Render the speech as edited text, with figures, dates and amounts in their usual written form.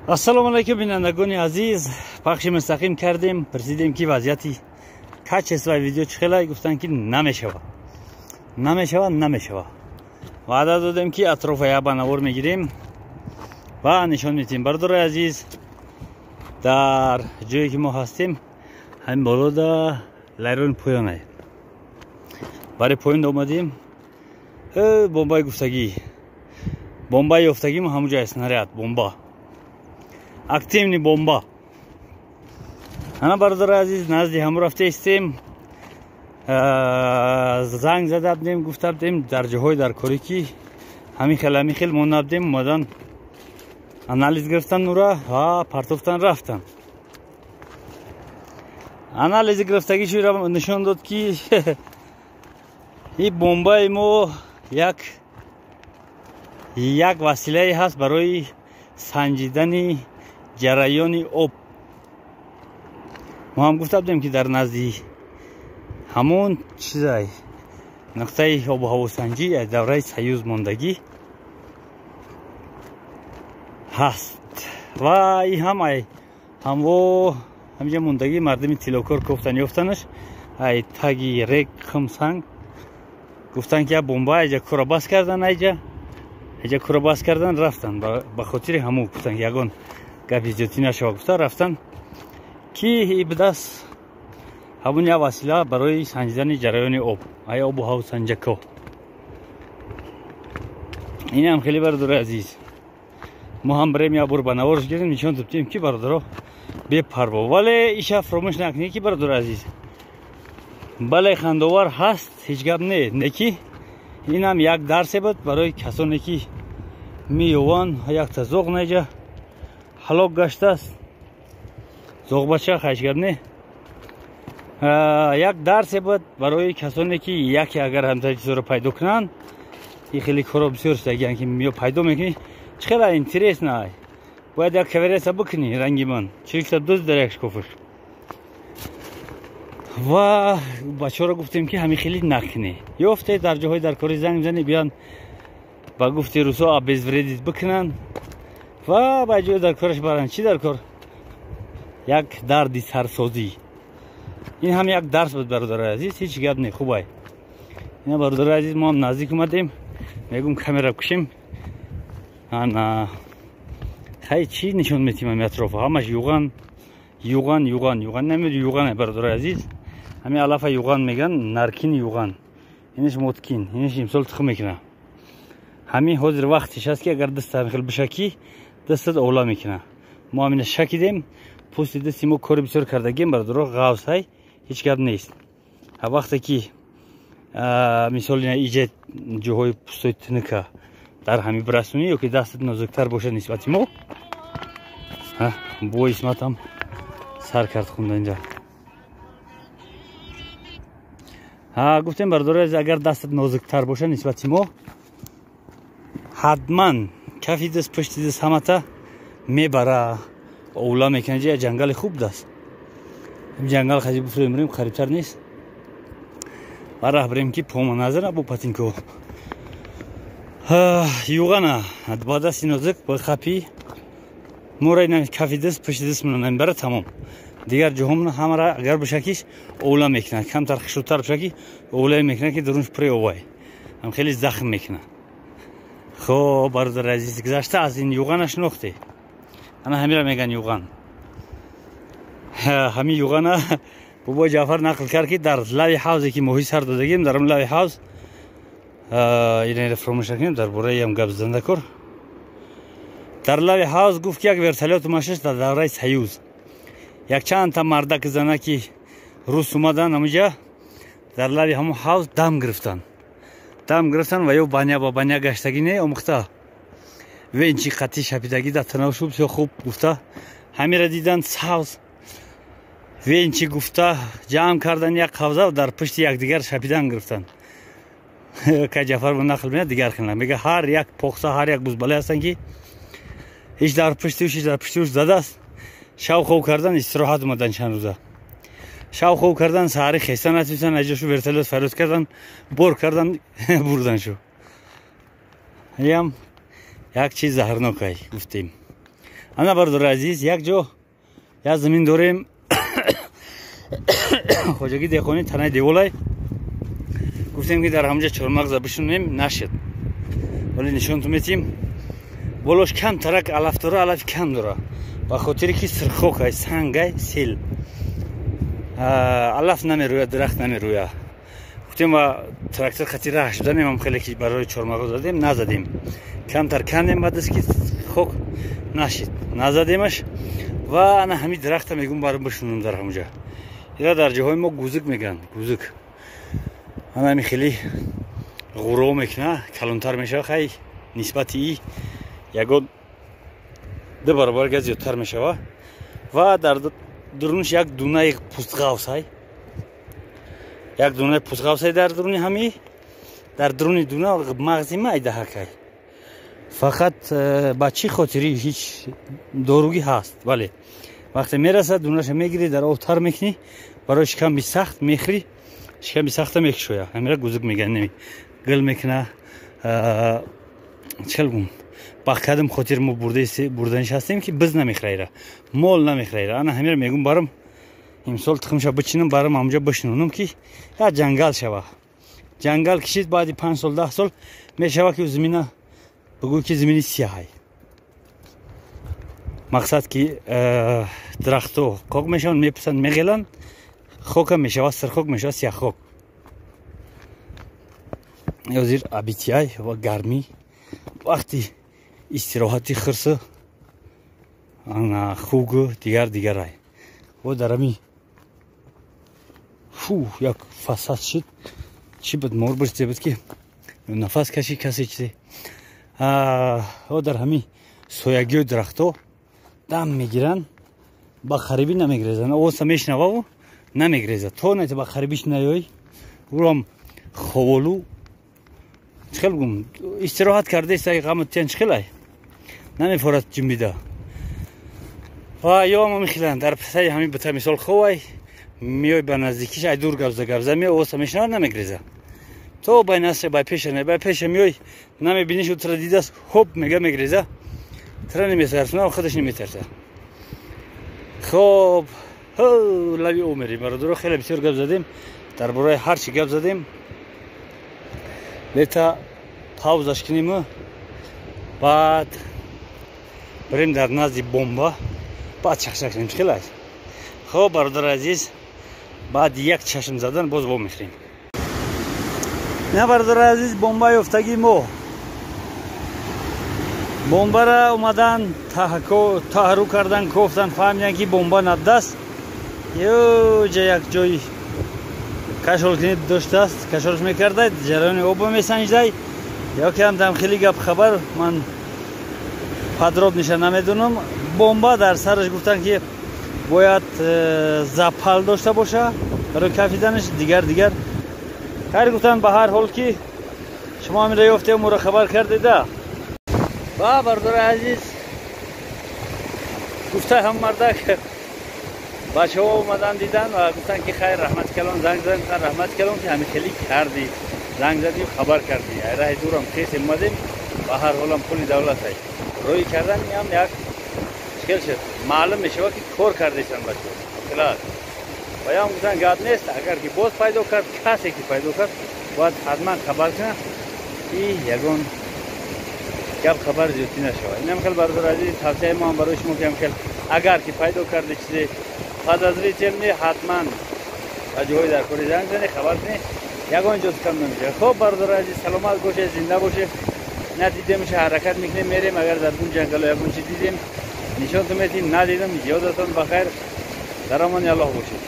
Ассалому алайкум, бинандагони азиз. Пахши мустақим кардем, пурсидем, ки вазъияти качествои видео чӣ хелай, гуфтанд, ки намешава, намешава, намешава. Ваъда додем, ки атрофа як ба навор мегирем ва нишон медиҳем. Бародарои азиз, дар ҷое ки мо ҳастем, ҳамин болода лайрони поёнае, барои поён омадем. Бомбаи гуфтагӣ, бомбаи ёфтагимо ҳамун ҷай, снаряд, бомба, активный бомба. Ана, бародари азиз, назди ҳамун рафта истем. Занг зада будем, гуфта будем дар ҷоҳои даркорӣ, ки ҳамин хел, ҳамин хел мо набудем. Омадан, анализ гирифтан нура ва партофтан рафтан. Анализи гирифтагишро нишон дод, ки ин бомбаи мо як василае ҳаст барои санҷидани ҷараёни об. Мо ҳам гуфта будем, ки дар назди ҳамон чизай нуқтаи обу ҳавосанҷӣ аз давраи Союз мондагӣ ҳаст ва и ҳам ай ҳамво ҳамҷа мондагӣ, мардуми тиллокор кофтан, ёфтанаш ай таги рег, хумсанг. Гуфтан, ки як бомба айҷа кора бас кардан, айҷа кора бас кардан рафтан. Ба хотири ҳамун гуфтан, ки ягон гапи зиёдтӣ нашава, гуфта рафтан, ки ибдаст ҳамун як васила барои санҷидани ҷараёни об, ай обу ҳавсанҷако. Инам хеле, бародари азиз, мо ҳам бирем, як бор ба наворш гирем, нишон додем, ки бародаро, бепарво. Вале иша фаромӯш накунед, ки, бародари азиз, бале, хандовар ҳаст, ҳеҷ гап не, неки инам як дарсе буд барои касоне, ки меёванд. Якта зоғ неҷа ҳалок гаштааст, зоғбача, ҳеҷ гап не, як дарсе буд барои касоне, ки яке агар ҳамтари чизоро пайдо кунанд. И хеле корро бисёр шудагиан, ки меё, пайдо мекунӣ, чӣ хела интересно, бояд як кавереса бикунӣ, ранги ман чирикта дӯз дар як шкофаш. Ва бачаҳоро гуфтем, ки ҳамин хеле накунӣ, ёфте дар ҷоҳои даркорӣ занг мезанӣ, биён, ба гуфти русо, обезвредить бикунанд ва ба ҷои даркораш баранд. Чӣ дар кор, як дарди сарсозӣ. Ин ҳам як дарс буд, бародарои азиз, ҳеҷ гап не, хубай. Ина, бародарои азиз, мо ҳам наздик омадем, мегум камера кушем. Ана, хай, чӣ нишон метиҳем? Ами атрофа ҳамаш юған, юған, юған, юған, намеди, юған. Бародарои азиз, ҳамин алафа юған меган, наркини юған, инаш моткин, инаш имсол тухм мекуна. Ҳамин ҳозир вақтиш аст, ки агар даста хел бишакӣ, дастат ола мекуна. Мо ҳамина шакидем, пӯсти дасти мо кори бисёр кардагем, бародаро, ғавсай, ҳеҷ гап нест. Вақте ки мисол иҷа ҷоҳои пӯстои тиника дар ҳами бирасонӣ ё ки дастат нозуктар бошад нисбати мо. Бо исматам сар кард хунда инҷа. Гуфтем, бародаро, агар дастат нозуктар бошад нисбати мо, ҳатман кафи даст, пушти даст ҳамата мебара, овла мекунад. Ҷа ҷангали хуб даст, ҷангал хази буфурем, бирем, қарибтар нест. Ба раҳ бирем, ки пома назара бо патинко. Юғана ба дасти нозук ба хапи мора, кафи даст, пушти даст мебара, тамом. Дигар ҷоҳомона ҳамара агар бишакиш, овла мекунад. Камтар хушрӯтар бишакӣ, овла мекунад, ки дурунш пури овай, ҳам хеле захм мекунад. Хоб, бародари азиз, гузашта аз ин юғана шинохте? Ана ҳамира меган юған. Ҳамин юғана бобои Ҷаъфар нақл кард, ки дар лави ҳавзе, ки моҳӣ сар додагим, дар он лави ҳавз, инро фаромӯш накунем, дар бораи ам гап задан кор. Дар лави ҳавз, гуфт, ки як вертолёт омашаш дар давраи Союз, якчандта мардаки занаки рус омадан, ҳамуҷа дар лави ҳамон ҳавз дам гирифтан, дам гирифтан ва ё баня ба баня гаштагӣ не, омӯхта венчи қатӣ шапидагӣ дар танашу бисёр хуб. Гуфта, ҳамира дидан, савз венчи, гуфта, ҷамъ кардан, як қавза дар пушти якдигар шапидан гирифтан. Ка Ҷафар нақл меяд, дигар хел мега, ҳар як похса, ҳар як бузбале ҳастанд, ки ҳеҷ дар пушти уш, ҳеҷ дар пушти уш задааст. Шав хоб кардан, истироҳат омадан, чанд рӯза шав хоб кардан, саҳари хеста натисан, аҷошу вертолёт фарёд кардан, бор кардан, бурдан шу. Ям як чиз заҳрнокай, гуфтем. Ана, бародари азиз, як ҷо як замин дорем, хоҷагии деҳқонӣ, танаи деволай. Гуфтем, ки дар ҳамҷа чормағза бишунем, нашид, вале нишонтон метиҳем. Болош камтарак алаф дора, алафи кам дора, ба хотире ки сирхокай, сангай, сел, алаф намерӯя, дарахт намерӯя. Гуфтем ва трактор хати раҳ шуданем, ам хеле ки барои чормағз задем, назадем, камтар кандем, баъд аз ки хок нашид, назадемаш. Ва ана ҳамин дарахта мегум, барм бишунам дар ҳамҷа. Ира дар ҷоҳои мо гузук мегӯянд, гузук. Ана ҳами хеле ғуро мекуна, калонтар мешава. Хай, нисбати и ягон ду баробар га зиёдтар мешава. Ва дар дурунаш як дунаи пустғавсай, як дунаи пустғавсай дар дуруни ҳами, дар дуруни дуна мағзи майдаҳакай. Фақат ба чӣ хотири ҳеҷ доругӣ ҳаст, бале, вақте мерасад, дунаша мегирӣ, дар об тар мекунӣ, барои шикамби сахт мехӯрӣ, шикамби сахта мекушоя. Ҳамира гузук мегӯянд, неми гил мекуна. Чӣ хел гум, ба кадом хотир мо бурданиш ҳастем, ки биз намехӯра, мол намехӯра. Ана ҳамира мегум, барам имсол тухмша бичинам, барам ҳамҷа бишинонам, ки як ҷангал шава. Ҷангал кишид, баъди 5 сол, 10 сол мешава, ки замина бигӯй, ки замини сияҳай. Мақсад ки дарахто қоқ мешаванд, мепусанд, меғеланд, хока мешава сирхок, мешава сияххок. Ҳозир абитияй ва гармӣ, вақти истироҳати хирсу хугу дигар дигарай. О, дар ами фу як фасад шид, чӣ буд, мор буд, чизе буд, ки нафас каши касе чизе. О, дар ҳами соягиҳои дарахто дам мегиранд, ба қарибӣ намегрезанд. Овоза мешунававу намегрезад, то не ба қарибиш наёй. Урам ховолу, чӣ хел гум, истироҳат кардаест, ғаму тиян, чӣ хелай намефорад ҷунбида. Ва ё ам мехиланд дар пасаи ҳамин бита, мисол, ховай, миёй ба наздикиш, ай дур гавза гавза меёй, овоза мешунавад, намегреза, то бай насре, бай пеша не, бай пеша миёй, намебиниш, утра дидааст, хоп мега, мегреза, тра неметарсуна, худаш неметарса. Хоб, лаби об мерем, бародаро. Хеле бисёр гап задем, дар бораи ҳар чӣ гап задем. Лета паузаш кунему, баъд бирем дар назди бомба, баъд чахчах кунем. Чӣ хел аст? Хоб, бародари азиз, баъди як чашм задан боз во мехӯрем. На, бародари азиз, бомба ёфтагии мо. Бомбара омадан, таҳру кардан, кофтан, фаҳмидан, ки бомба надаст. Ёҷа як ҷой кашолкунӣ доштааст, кашолш мекардай, ҷараёни оба месанҷидай, ё ки ҳам там хеле гап хабар, ман подробныйша намедонам. Бомба дар сараш, гуфтанд, ки бояд запал дошта боша барои кафиданаш, дигар дигар хайр гуфтанд. Ба ҳар ҳол, ки шумо ҳаминро ёфтем, моро хабар кардеда. Ва, бародари азиз, гуфта ҳам мардак, бачаҳо омадан, дидан ва гуфтанд, ки хайр, раҳмати калон. Занг задан, раҳмати калон, ки ҳамин хеле кардӣ, занг задӣ, хабар кардӣ. Раҳи дурам хес омадем. Ба ҳар ҳолам пули давлатай рӯй кардан ҳам як хел шуд, маълум мешавад, ки кор кардесанд бачаҳо. Хилас ва ям гуфтан, гап нест, агар ки боз пайдо кард, касе ки пайдо кард, бояд ҳатман хабар кунад, ки ягон гап хабар зиёдтӣ нашавад. Инам хел, бародар азиз, тавсияи мо ҳам барои шумо, ки ҳам хел агар ки пайдо карди чизе подозрительный, ҳатман ба ҷоҳои даркорӣ занг зани, хабар кунӣ, ягон ҷо кам намешавад. Хоб, бародар азиз, саломат бошед, зинда бошед. Надидемша, ҳаракат мекунем, мерем. Агар дар гун ҷангало ягон чи дидем, нишонтон метиҳем. Надидам, ёдатон ба хайр, дар амони Аллоҳ бошед.